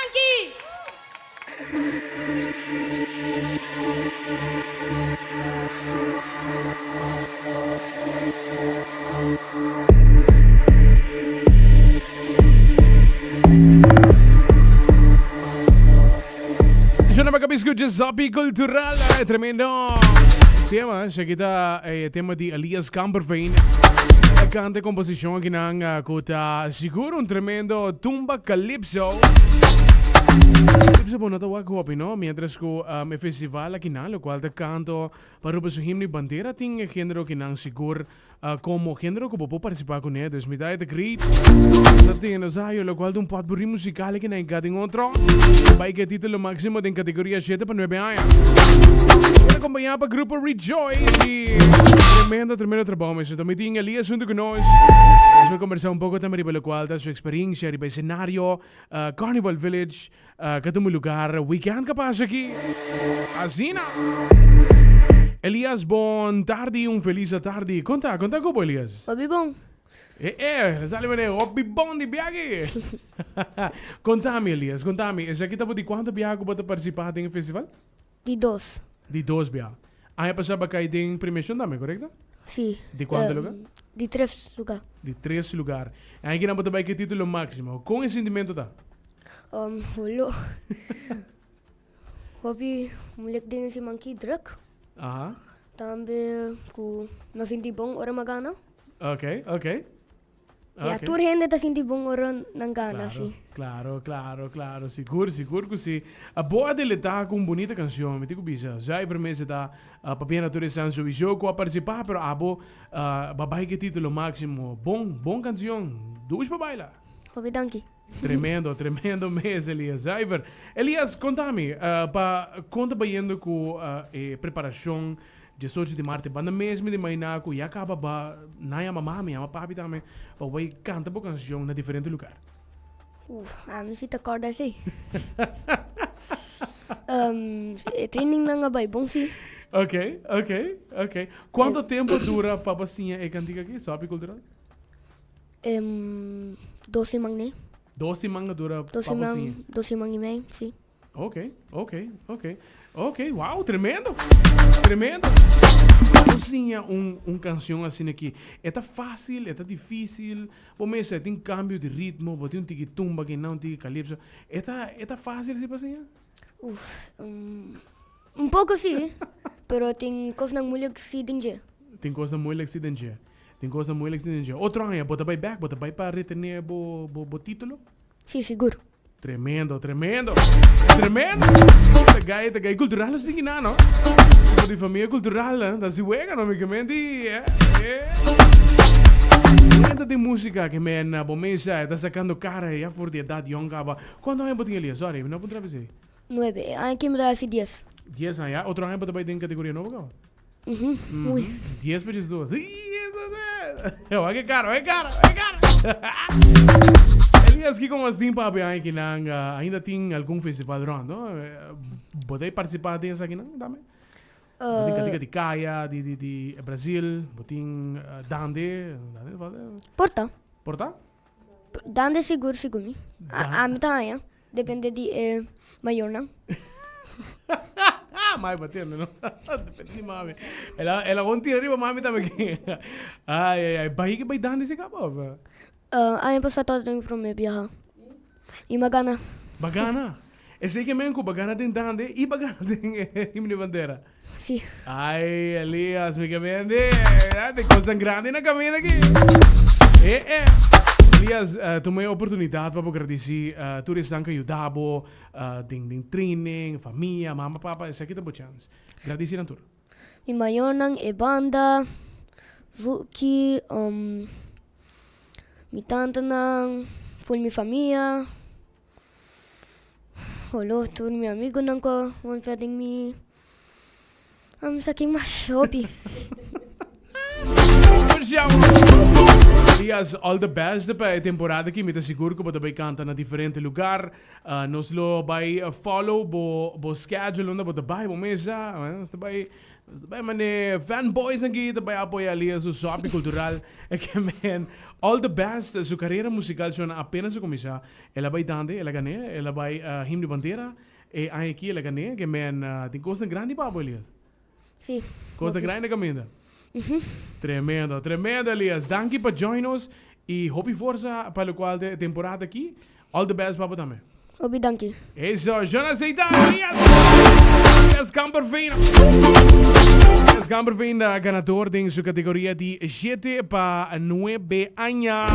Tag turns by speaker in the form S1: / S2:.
S1: Danki!
S2: Yo no me escucha Zappie Cultural. Eh, tremendo tema. Esaki ta e tema di Elias Kamperveen. E canta e composicion aki nan eh, cu ta sigur un tremendo tumba calypso. Calypso bo no ta wak hopi, no? Mientras cu um, e festival aki nan, lo cual ta canto pa Aruba su himno y bandera tin e genero aki nan sigur Como genero cu bo por participa cu ne, dus mi ta e great. Ta tin nos ayo, locual ta un potpourri musical aki na e ga den otro. Bay cu e titulo maximo den categoria shete pa nuebe aña. Por acompaña pa grupo Rejoice y tremendo, tremendo trabao mes. Enton mi tin Elias hunto cu nos. Nos por conversa un poco tambe riba locual ta su experiencia riba escenario, Carnival Village. Ka tuma lugar weekend ka pasa aki. Asina. Elias bon tardi un feliz atardi. Kon ta? Kon ta ku bo Elias?
S3: Hopi bon.
S2: Eh eh, sali mene hopi bon di biaha. Kontami Elias, kontami. Esaki ta bo di kuantu biaha ku bo ta partisipa den e festival?
S3: Di dos.
S2: Di dos biaha. Aña pasá bo a kai den premiashon tambe, korekto?
S3: Sí.
S2: Di kuantu lugar?
S3: Di tres lugar.
S2: Di tres lugar. E aña kinan bo ta bai ku e titulo máksimo. Kon e sintimentu ta?
S3: Um, holo. Hopi moeilijk den si manki druk.
S2: Aha.
S3: Tambe ku no sinti bon ora ma gana.
S2: Ok, ok.
S3: Ja,
S2: Ok.
S3: tur hende ta sinti bon ora nan gana,
S2: Claro,
S3: si.
S2: claro, claro, claro. Sigur, sigur ku si. A bo a deletá ku un bunita kanshon, mi tin ku bisa. Zuiver mester ta uh, pabia na tur esnan sowieso ku a partisipá, pero abo uh, ba bai ku e título máksimo. Bon, bon kanshon. Dush pa baila.
S3: Hopi danki.
S2: Tremendo, tremendo mes, Elias. Zuiver. Elias, contami, uh, pa con ta bayendo cu uh, e preparacion 18 di maart? Banda mes mi di imaginá cu ya caba ba na yama mami, yama papi tambe, pa bay canta bo cancion na diferente lugar.
S3: Uf, ami si ta corda esey. um, e training nan a bay bon si.
S2: Ok, ok, ok. Cuanto tempo dura pa bo siña e cantica aki, Sopi Cultural?
S3: Em, dos siman ne.
S2: Dos siman a dura
S3: Dos
S2: pa bo
S3: siman,
S2: siña.
S3: dos siman y mei, sí.
S2: Ok, ok, ok. Ok, wow, tremendo. Tremendo. Pa bo siña un, un cancion asina aki, e ta fácil, e ta difícil? Bo mester tin cambio di ritmo, bo tin un tiki tumba akinan, un tiki calypso. E ta, e ta fácil si pa siña?
S3: Uf, um, un poco sí, pero tin cosnan moeilijk sí den dje.
S2: Tin cosnan moeilijk sí den dje. Tin cosnan moeilijk sí den dje. Otro aña bo ta bay bek, bo ta bay pa retener bo, bo, bo titulo?
S3: Sí, sigur.
S2: Tremendo, tremendo. Tremendo. Ta gai, ta gai cultural no singi nada, no? Bo di familia cultural, eh? Ta si wega, no? Mi ke men di, eh, eh. Tremendo di musica ke men, bo mesa, ta sacando cara ya for di edad yong caba. Cuanto aña bo tin Elias? Sorry, mi no a puntra p'esei.
S3: Nuebe. E aña aki mi ta hasi dies.
S2: Dies aña. Otro aña bo ta bai den categoria nobo caba?
S3: Mhm. Ui.
S2: Dies pa diesdos. Wak e cara, wak e cara, wak e cara. Elias, kiko mas tin papia aña kinan? Ainda tin algun festival rond, no? Bo ta participa den esakinan tambe? Bo tin Cantica di Caya, di, di, di Brazil, bo tin Dande, Dande falta?
S3: Por ta.
S2: Por ta?
S3: Dande sigur sigur mi. A, ami ta haña. Depende di e mayornan.
S2: Mai batiendo, no? Depende di mami. El a, el a bon tira riba mami tambe aquí. Ai, ai, ai. Bai que bai dande se caba, of?
S3: Uh, aña pasá tabata mi promé biaha. I m'a gana.
S2: B'a gana? Esei ke men ku b'a gana den dande i b'a gana den himno di bandera.
S3: Sí.
S2: Ay, Elias, mi ke bende. De cosnan grandi na camino aki. Eh, eh. Elias, uh, tuma e oportunidad pa bo gradici uh, tur esnan ku a yuda bo uh, den, den training, famia, mama, papa, esaki ta bo chance. Gradici nan tur.
S3: Mi mayornan, e banda, Vuki, um, mi tantanan, full mi famia. Holo tur mi amigonan ku a konfia den mi. Sa kin mas hopi.
S2: Elias, all the best pa e temporada aki. Mi ta sigur cu bo ta bay canta na diferente lugar. Nos lo bay follow bo bo schedule unda bo ta bay bo mesa. Nos ta bay nos ta bay mane fanboys aki ta bay apoya Elias su sopi cultural. Ke men all the best. Su carera musical shona apenas a cuminsa. El a bay dande, el a gane, el a bay Himno y Bandera. E aña aki el a gane. Ke men tin cosnan grandi pa bo, Elias.
S3: Sí.
S2: Cos ta grandi caminda. Tremendo, tremendo, Elias. Danki pa join nos y hopi forza pa locual de temporada aki. All the best pa bo tambe.
S3: Hopi danki.
S2: Eso, Jonas Eitan, Elias. Elias Kamperveen. Elias Kamperveen, ganador den su categoria di 7 pa 9 aña.